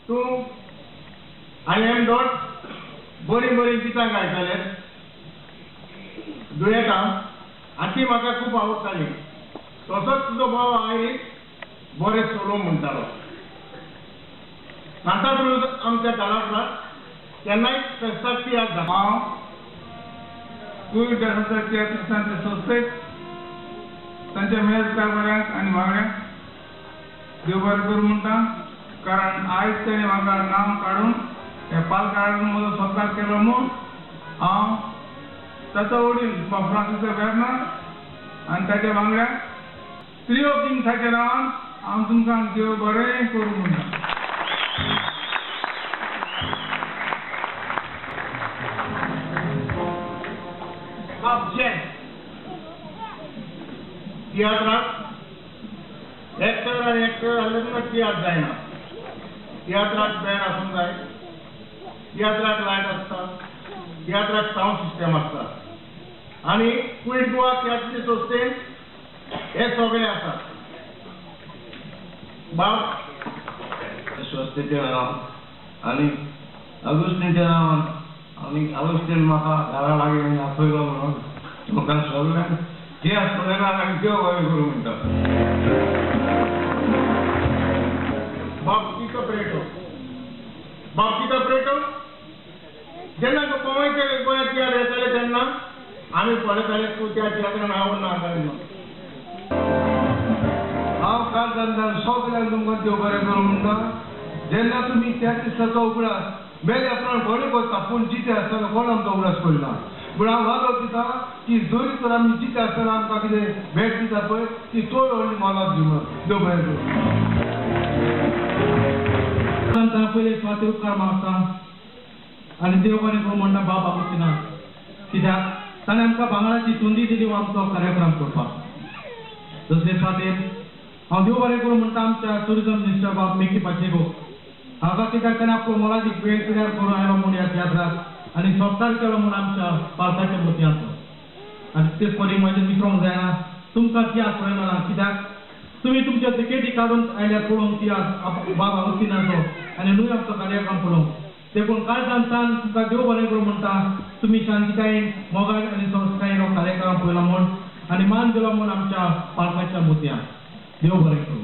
तूं आनी M dot बरीं बरीं गितां गायताले दुयेंतां आनी ती म्हाका खूब आवडटाली. तसोच तुजो भाव आयरीस बरें सोलो म्हणटालो. सांताक्रूज आमच्या कालाफ्राक केन्नाय फेस्ताक तियात्र जाता. हांव कुवी देसाच्या तियात्रिस्तांचे संस्थेक तांच्या मेज कारभाऱ्यांक आनी वांगड्यांक देव बरें करूं म्हणटा, कारण आयज ताणें म्हाका नांव काडून ह्या पालकारान म्हजो सत्कार केलो म्हूण हांव ताचो वडील बाब फ्रांसीस वेर्ना आनी ताच्या वांगड्यांक त्रियो किंग्साच्या नांवान हांव तुमकां देव बरें करूं म्हणटा. बाब जॅक तियात्राक एक्टर आनी एक्टर जाल्यार तुमकां तियात्र जायना. तियात्राक बँड आसूंक जाय, तियात्राक लायट आसता, तियात्राक सावंड सिस्टम आसता आनी क्वीट गोवा तियात्र संस्थेन हे सगळे आसा. बाब संस्थेच्या नांवान आनी अगुस्तीनच्या नांवान आनी अगुस्तीन म्हाका घरा लागीं आपयलो म्हणून तुमकां सगळ्यांक तियात्र पळयला आनी देव बरें करूं म्हणटा. बाब तितो प्रेटो, बाब तितो प्रेटो जेन्ना गोंयचे गोंयांत तियात्र येताले तेन्ना आमी पळयताले तूं त्या तियात्रान आवडना काय म्हणून. हांव काल सगळ्यांक तुमकां देव बरें करूं म्हणटा. जेन्ना तुमी त्या दिसाचो उगडास मेल्या प्रमाण कोणूय करता, पूण जिते आसतना कोण आमचो उगडास करिना. पूण हांव वादो दिता की जरी तर आमी जिते आसतना आमकां कितें भेट दिता पळय ती चड व्हडली मोलाक दी म्हणून. देव बरें करूं. पयले सुवातेर उपकार मागता आनी देव बरें करूं म्हणटा बाब आगुस्तीना, कित्याक ताणें आमकां भांगराची संदी दिली आमचो कार्यक्रम करपाक. दुसरे सुवातेर हांव देव बरें करूं म्हणटा आमच्या टुरिजम मिनिस्टर बाब मिकी पाचेको हाका, कित्याक ताणें आपलो मोलादीक वेळ पिड्यार करून आयलो म्हूण ह्या तियात्राक आनी सत्कार केलो म्हूण आमच्या पालकाच्या मोतयांचो. आनी तेच परी म्हजें विसरोंक जायना तुमकां तियात्र पळयना, कित्याक तुमी तुमच्या तिकेटी काडून आयल्यार पळोवंक तियात्र बाब आगुस्तीनाचो आनी न्हय आमचो कार्यक्रम पळोवंक. देखून काळजान सान तुमकां देव बरें करूं म्हणटा, तुमी शांतिकायेन मोगान आनी संस्कायेन हो कार्यक्रम पळयलो म्हूण आनी मान दिलो म्हूण आमच्या पालकाच्या मोतयांक. देव बरें करूं.